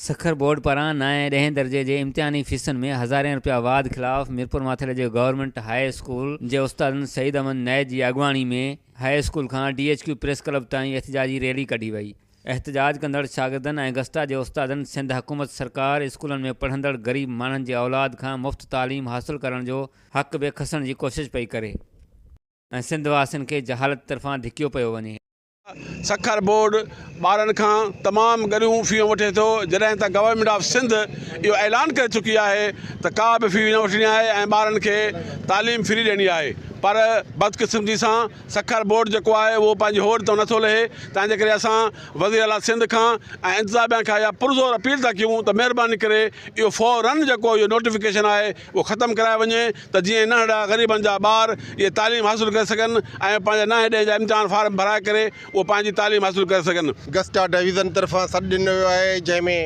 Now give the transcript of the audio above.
Sukkur board پاران نائين ۽ ڏهين درجي جي امتحاني فيسن ۾ هزارين رپيا واڌ خلاف ميرپورماٿيلي جي گورنمينٽ هاء اسڪول جي استادن سعيد احمد نائچ جي اڳواڻي ۾ هاء اسڪول کان D H Q press club تائين احتجاجي ريلي ڪڍي وئي. احتجاج ڪندڙ شاگردن ۽ گسٽا جي استادن سنڌ حڪومت سرڪار اسڪولن ۾ پڙهندڙ غريب ماڻهن جي اولاد کان مفت تعليم حاصل ڪرڻ جو حق به کسڻ جي ڪوشش پئي ڪري ۽ سنڌ واسين کي جهالت طرفان ڌڪيو پيو وڃي. سکر بورڊ ٻارن کان تمام ڳريون فيون وٺي ٿو جڏهن ته گورنمينٽ آف سنڌ اهو اعلان ڪري چڪي آهي ته ڪا به في نه وٺڻي آهي ۽ ٻارن کي تعليم فري ڏيڻي آهي پر بدقسمتي سان سکر بورڊ جيڪو آهي اهو پنهنجي هوڏ تان نٿو لهي تنهن جي ڪري اسان وزير اعليٰ سنڌ کان ۽ انتظاميا کان اها پرزور اپيل ٿا ڪيون ته مهرباني ڪري اهو فورن جيڪو اهو نوٽيفڪيشن آهي اهو ختم ڪرايو وڃي ته جيئن ننڍڙا غريبن جا ٻار اهي تعليم حاصل ڪري سگهن ۽ پنهنجا نائين ڏهين جا امتحان فارم ڀرائي ڪري اهو پنهنجي تعليم حاصل ڪري سگهن. گسٽا ڊويزن طرفان سڏ ڏنو ويو آهي جنهن ۾.